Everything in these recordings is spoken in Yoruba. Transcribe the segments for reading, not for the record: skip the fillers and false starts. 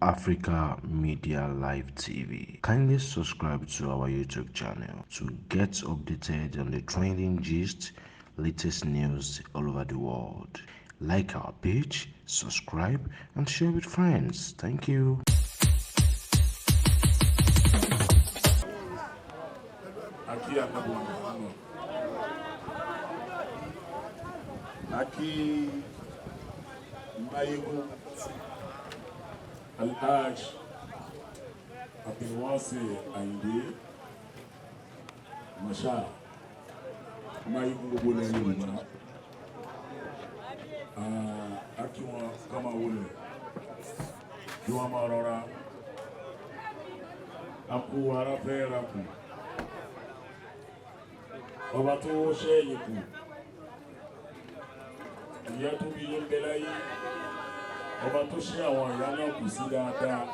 Africa Media Live TV. Kindly subscribe to our YouTube channel to get updated on the trending gist, latest news all over the world. Like our page, subscribe, and share with friends. Thank you. Aki anabu Muhammad, aki Mayegun Alhaj Abdulwasi Ayinde Masha Mayegun gbogbo ilẹ̀ Yorùbá. Aki wọn ká máa wọlé kí wọ́n máa rọra. Akú ara fẹ́ ra kù, ọba tó ṣẹ́yìn kù, ìyá tó bí yín bẹ láyé, ọba tó ṣe àwọn ìyá náà kù sí dáadáa.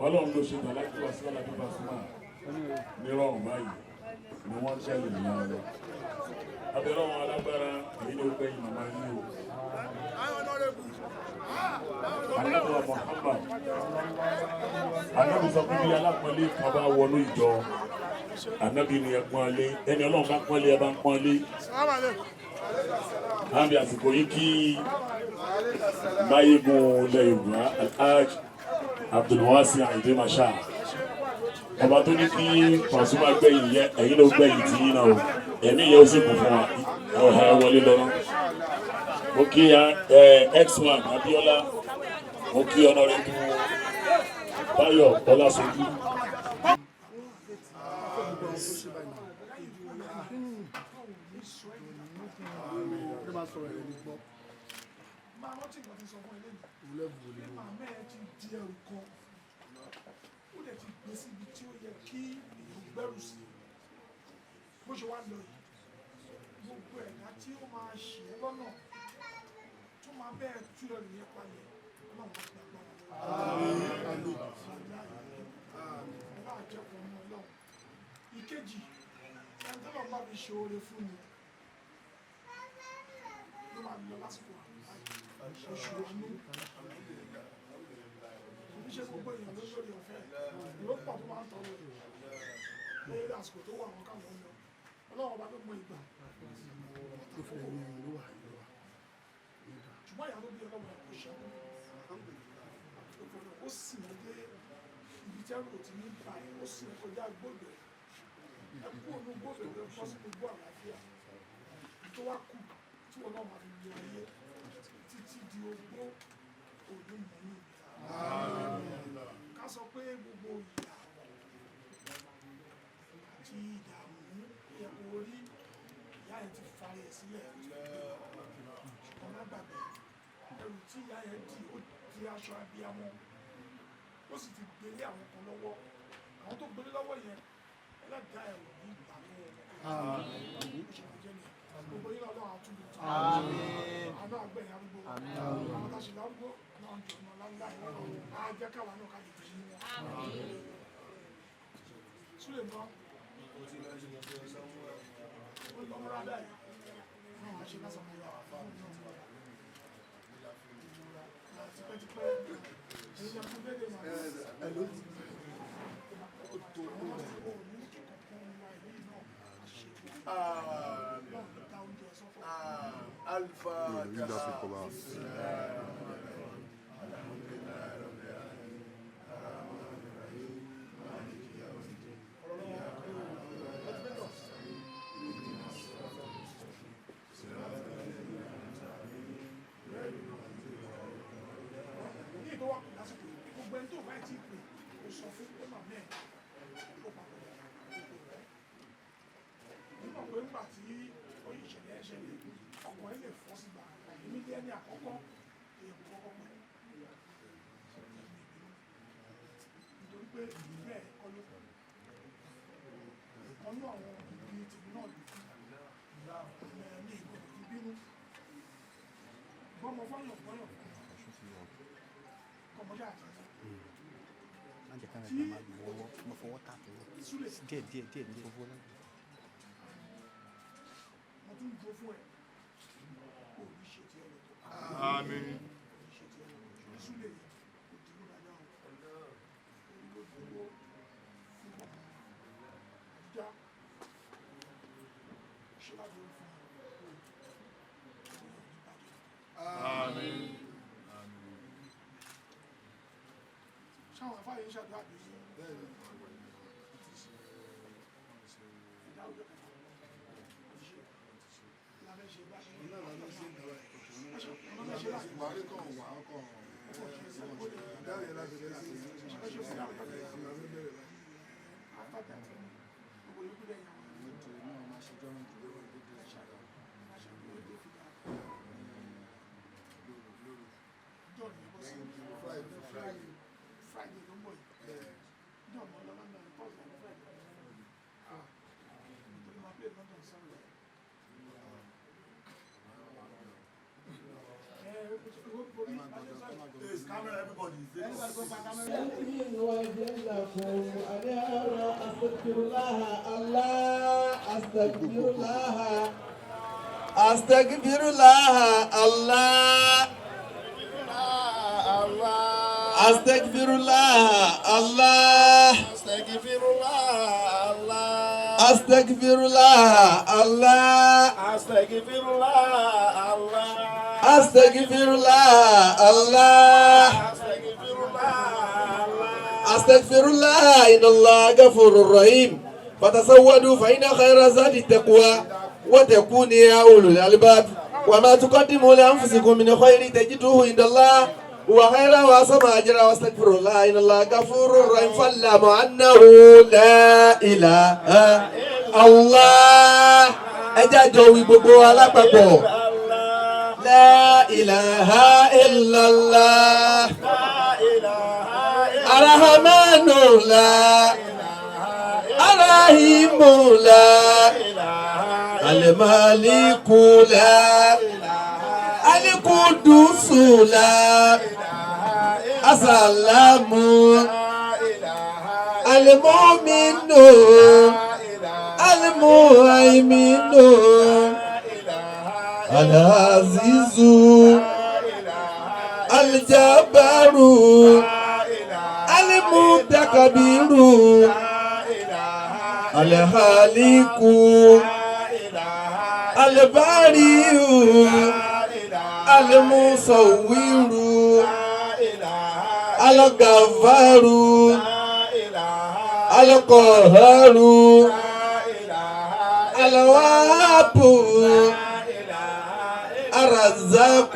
Ọlọ́run ló ṣe tàlájú wá sí Alábí Pasuma nírọ̀rùn báyìí ni wọ́n ń ṣẹlẹ̀ ní ọ̀rọ̀ abẹ́rẹ́ àwọn alágbára èyí ló gbẹ̀yìn màmá yín o. Ànábì wa Muhammad, Ànábì sọ pé bí alápọ̀nlé kan bá wọnú ìjọ, Ànábì ni ẹ pọ́nlé. Ẹni Ọlọ́run bá pọ́nlé, ẹ bá ń pọ́nlé. Àmì àsìkò yìí kí Máyégún ilẹ̀ Yorùbá Alhaj Abdulwasi Ayinde Marshal, ọba tó ní kí Pasuma gbẹ̀yìn yẹ, ẹ̀yin ló gbẹ̀yìn tí yín náà o. Ẹ̀mí yẹn ó sì kún fún wa. Ọ̀hẹ́ wọlé lọ́nà. Mo kí x1 Abiola, mo kí Honourable Báyọ̀ Ọlásójú. Máa rántí nǹkan tí ń sọ fún ẹ lẹ́nu pé màmá ẹ ti di ẹrù kan, ó dẹ̀ ti gbé síbi tí ó yẹ kí èèyàn gbẹ́rù sí. Bó ṣe wá lọ yìí, gbogbo ẹ̀dá tí ó máa ṣì ẹ́ lọ́nà tó máa bẹ́ẹ̀ tú ẹrù yẹn palẹ̀, Ọlọ́run á gba agbára lọ́wọ́ àjẹkùn ọmọ Ọlọ́run. Ìkejì, ẹni tó lọ́ọ́ bá fi ṣe oore fún mi ló máa lọ lásìkò oṣù àánú. Kò ṣe gbogbo èèyàn ló lórí ọ̀fẹ́ ìlú pọ̀ tó máa ń tọrọ lórí àsìkò tó wà wọn káwọn lọ. Ọlọ́run ọba ló mọ ìgbà, ṣùgbọ́n ìyá tó bí ọlọ́run kò ṣẹ́kù, ó sì ń dé ibi tí ẹrù ti ní bá ẹ, ó sì ń kọjá gbọ́dọ̀ ẹ kú ònú gbọ́dọ̀ ẹ bọ́ sí gbogbo àlàáfíà tó wá kù tí wọn náà máa fi lo ayé títí di ogbó òní mọ̀ ní ìlera. Ká sọ pé gbogbo ìyà àti ìdààmú yẹ kó rí, ìyá yẹn ti fara ẹ̀ sílẹ̀. Ṣùgbọ́n má gbàgbé ẹrù tí ìyá yẹn dì, ó di aṣọ abiyamọ, ó sì ti gbélé àwọn kan lọ́wọ́. Àwọn tó gbélé lọ́wọ́ yẹn, ẹlẹ́dàá ẹ̀ ò ní gbà lọ́wọ́ wọn. Ó ṣe máa jẹ́ nìyẹn. Gbogbo yín lọ́wọ́ àtúntò àánú àgbẹ̀yìn arúgbó, àwọn tá a ṣe lárúgbó náà ń jọ̀nà láńlá á jẹ́ káwa náà ká lè dì í wọn. Súlè mọ́ ó lọ múra báyìí náà wàá ṣe lásán mọ́ra fún náà tipẹ́tipẹ́ èyí ni fún bẹ́ẹ̀ máa àwọn ò ní kíkọ̀ọ̀kan wa yìí náà ṣe náà ló dá oúnjẹ sọ́tọ̀. Al-Fatiha. Ní ìtọ́ wà kù lásìkò yìí, gbogbo ẹni tó bá ti pè ó sọ fún pé màmá ẹ̀ ó papọ̀ gbogbo rẹ̀ nígbà pé ńgbà tí oyin ìṣẹ̀lẹ̀ ẹ̀ ṣẹlẹ̀, ọkọ̀ ẹ̀ lè fọ́ sígbà. Èmi ní ẹni àkọ́kọ́ èèyàn kọ́kọ́ pé nítorí pé bẹ́ẹ̀ kọ́ ló pọ̀ ìkànnú àwọn ìbí tèmi náà ló kú ní ìgbọ̀dọ̀ fi bínú gbọ́mọ fọ́yàn fọ́yàn kọmọdé àti Má jẹ́ ká rẹ̀ máa wọ́wọ́ mo fọwọ́ tà tó Súlè. Díẹ̀ díẹ̀ díẹ̀ díẹ̀. Mo tún dúró fún ẹ, kò ní ṣe tiẹ̀ lọ́tọ̀. Àmín. Kò ní ṣe tiẹ̀ lọ́tọ̀. Súlè yẹn. Owó fún ọmọ àdíjá ṣe láti ó fún ọ ní bàjẹ́. Ṣáwọn afáyé ń ṣàdúrà bí ìdáwùjọ kẹta àti ṣe lábẹ́ ṣe bá ṣe after that gbogbo yòókù lẹ́yìn àwọn John yẹn bọ́ sí Friday ló ń bọ̀ yìí. John mọ̀ lọ London Thursday àti Friday. Nítorí máa play London Sunday. Please, camera, everybody. أستغفر الله أستغفر الله الله أستغفر الله الله أستغفر الله الله أستغفر الله الله أستغفر الله الله أستغفر الله الله أستغفر الله الله أستغفر الله إن الله غفور رحيم. فتزودوا فإن خير زاد التقوى وتكون يا أولو الألباب. وما تقدموا لأنفسكم من خير تجدوه عند الله هو خيرا وأعظم أجرا. واستغفر الله إن الله غفور رحيم. فاعلم أنه لا إله الله. Ẹ jẹ́ àjọ wí gbogbo alápapọ̀. لا إله إلا الله. الرحمن لا الرحيم لا الملك لا القدوس لا السلام المؤمن المهيمن العزيز الجبار المتكبر الخالق البارئ المصور الغفار القهار الوهاب الرزاق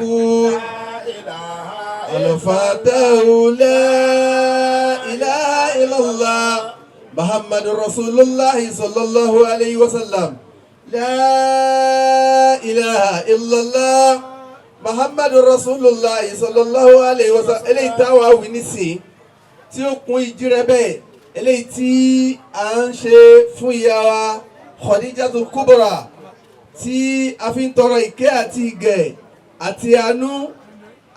الفاتح لا إله إلا الله محمد رسول الله صلى الله عليه وسلم. لا إله إلا الله محمد رسول الله صلى الله عليه وسلم. Eléyìí táwa wí nísìn tí ó kún ìjì rẹ bẹ́ẹ̀, eléyìí tí à ń ṣe fún ìyá wa Khadijatul Kubra tí a fi ń tọrọ ìkẹ́ àti ìgẹ̀ àti àánú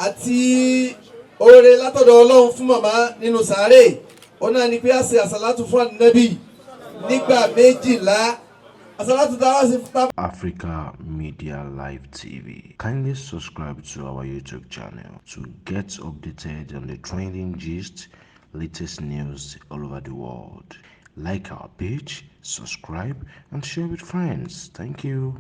àti oore látọ̀dọ̀ Ọlọ́run fún màmá nínú sàárè, ó náà ni pé a ṣe àsàlátù fún ànábì nígbà 12 àsàlátù tá a wá sí fún. Africa Media Live TV. Kindly subscribe to our YouTube channel to get updated on the trending gist, latest news all over the world. Like our page, subscribe, and share with friends. Thank you.